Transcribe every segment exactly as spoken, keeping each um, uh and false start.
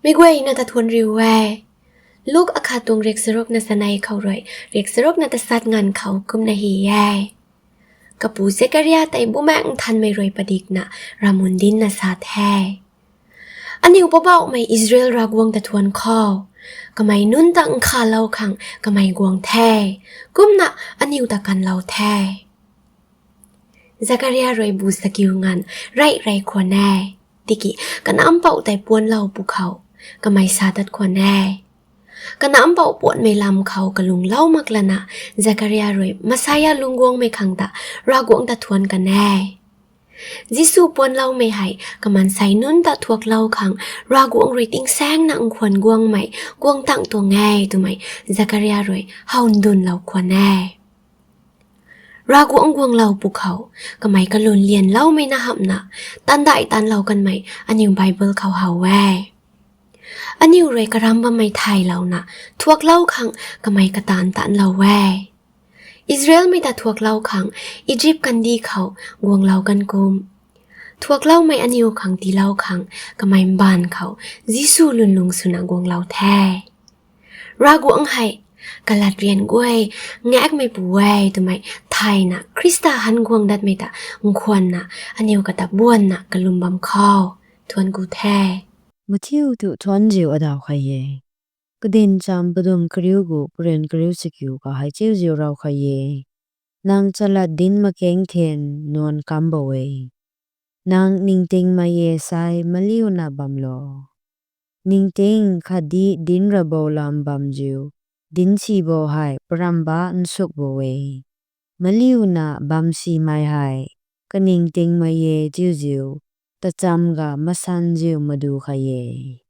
Meic guayna ta thuanc riu e. Luk akhat tuang riakcharuk na chanei khou rui riakcharuk na tachat nganv khou kumna hy e. Kapu Zekaria tei Bumaengh Nthanmei rui padikna ramun dincna sa the. Aniu Poubauhmei Israel Ravguangc ta thuanc kho. Kamei nunc ta nkhavlou khang kamei guang the. Kumna aniu ta kanlou the. Zekaria rui bu sakiu nganv rey rey khwan e. Tiki kanampouh tei puanclou pw khou kamei sa tat khwan e. Kanampouh puanhmei lam khou kalunglou mak lana Zekaria rui Messiah lungc guangmei khang ta Ravguangc ta thuanc kan e. Jisu puancloumei hei kamansei nunc ta thuaklou khang Ravguangc rui tingsaengna nkhwan guangmei guang tang tuang e twmei Zekaria rui how ndunlou khwan e. Ravguangc guanglou pw khou kamei kalun lianloumei na hamhna tandai tanlou kanmei aniu Bible khou how e. Aniu rui karam bammei thaylouna thuaklou khang kamei kataanv tanclou e. Israelmei ta thuaklou khang Egypt kandih khou guanglou kan kum, thuakloumei aniu khang tiilou khang kamei mbaanv khou Jisu lwnlung swna guanglou the. Ravguangc hei kalat rian guay ngaekmeipu e twmei thayna Khrista han guang datmei ta nkhwanna aniu kata buanna kalum bam khou thuanc ku the. Mathiu thu thuanc ziu adaw kha e. Kadin cham padum kariu gu paren kariu chakiu ka hei chiu ziu raw kha e. Nang chalat dinc mak keng then nuan kambou e. Nang ningtingmei e sai maliuna bamlou. Ningting khatdi dinc rabou lam bam ziu, dinc sibou hei paramba nsukbou e. Maliuna bam simei hei kaningtingmei e chiu ziu, tachamv ga masan ziu madu kha e.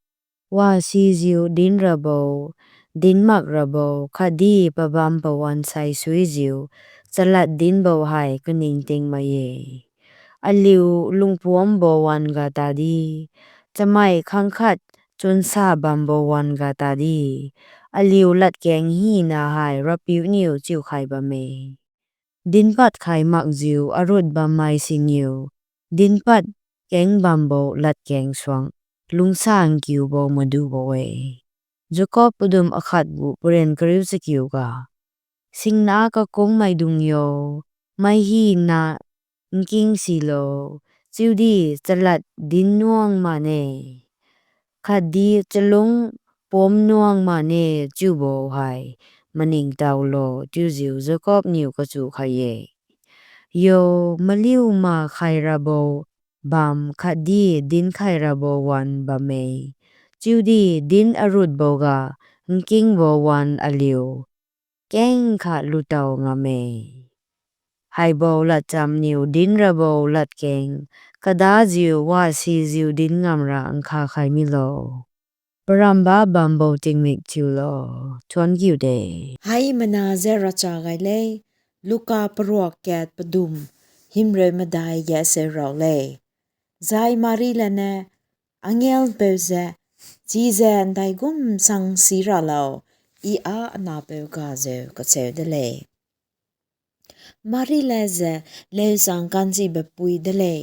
Wa si ziu dinc rabou, dinc mak rabou khatdi pabam pawan sei sui ziu, chalat dincbou hei kaningtingmei e. Aliu lungpuamcbou wan ga ta di, chamei khang khat chunsa bambou wan ga ta di, aliu latkeng hina hei Ravpiu niw chiu khay bam e. Dinc pat khay mak ziu arut bammei siniw, dinc pat keng bambou latkeng suang lungsa nkiubou madubou e. Jakob padum akhat gu paren kariu chakiu ga, singna kakungmei dung yo, mei hina nking silou, chiudi chalat dinc nuang ma ne, khatdi chalungc puamc nuang ma ne chiubou hei maningtowlou chiu ziu Jakob niw kachu kha e. Yo, maliu ma khay rabou bam khatdi dinc khay rabou wan bam e. Chiudi dinc arutbou ga nkingbou wan aliu keng kha lutow ngam e. Heibou latcham niw dinc rabou latkeng kadaziu wasi ziu dinc ngam ra nkha khay milou. Paramba bambou tingmik chiulou. Thuanc kiu de. Heimana ze racha gay le, Luka paruak kat padum, hymreu madai ge seu rau le. Zai Mari lana angel peu ze, chize ndaigum sang si ralou, i a ana peu ga zeu kacheu de le. Mari le ze, leu sang kansi bapui de le,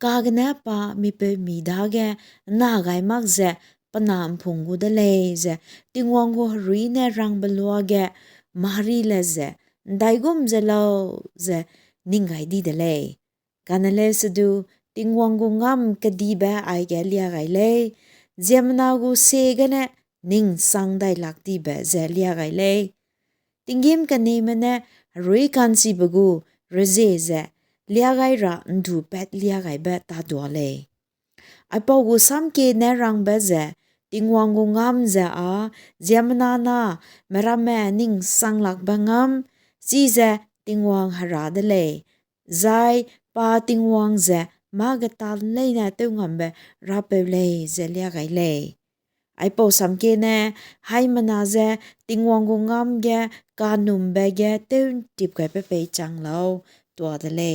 kagana pa mipeu mi dage, na gay mak ze, pana mphung gu de le ze, Tingwang gu harui ne rang balua ge, Mari le ze, ndaigum ze lou ze, ning gay di de le. Kana leu sadu, Tingwang gu ngam kadibe ai ge lia gay le, ziammana gu se gane, ning sang dai lak tibe ze lia gay le. Tinggim kanimei ne, rui kansiba gu, raze ze, lia gay ra ndu pat lia gaybe ta dua le. Aipou gu samke ne rangbe ze, Tingwang gu ngam ze a, ziammana na, maramme ning sang lakbe ngam, chize Tingwang hara de le. Zai pa Tingwang ze, ma gatan leina tew ngambe rapeu le ze lia gay le. Aipou samke ne, heimana ze, Tingwang gu ngam ge, kanumbe ge, tew ntip gay pe pei changlou, tua de le.